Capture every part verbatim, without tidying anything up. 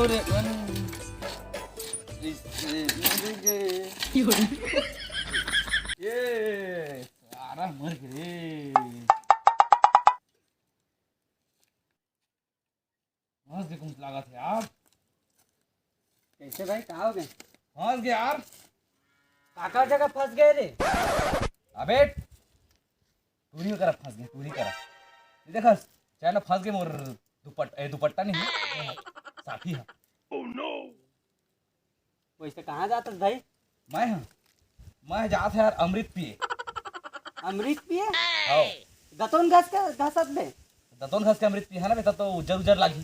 अरे, अरे, इससे मिल गए। ये सारा मर गए। फंस गए कुछ लागत है यार। कैसे भाई, का हो गए? फंस गए यार। काकर जगह फंस गए रे? अबे टूरी करा फंस गए, टूरी करा। ये देखा, चाहे ना फंस गए मोर दुपट्टा, ए, दुपट्टा नहीं, साथी है। वैसे कहाँ जात हस भाई? मैं हाँ, मैं जात है यार अमृत पिए। अमृत पिए? हाँ। दतोन घस के, घसत बे? दतोन घस के अमृत पिए है ना बेटा, तो उज्जर उज्जर लागी।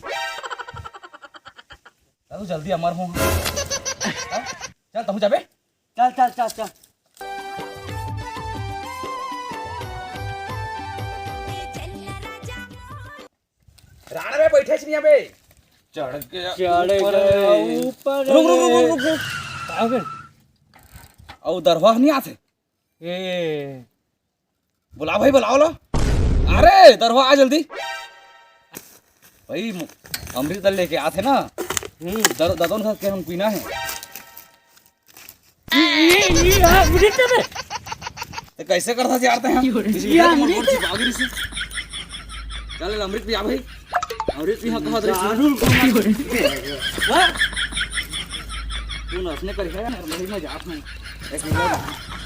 चल जल्दी अमर हो। हाँ? चल तहूँ जाबे। चल चल चल चल। राणा बे, बैठे छी यहाँ पे। चढ़ गया चढ़ ऊपर। गया ऊपर। रुक, रुक, रुक, रुक, रुक। का हो गया? अउ दरवाह नहीं आथे। ए। बुला भाई, बुलाओ ला। अरे, दरवाह आ जल्दी। भाई, मु-, अमृत लेके आथे ना। हम्म। दर-, दतोन घस के हम पीना है। ये, ये, ये, ये, अमृत है बे। तो कैसे करता यार तैं? ये अमृत है। चल अमृत पिया भाई, अमृत पिया कहा दे। दारू को तू नसने कर है यार, मैं जात नहीं। एक मिनट।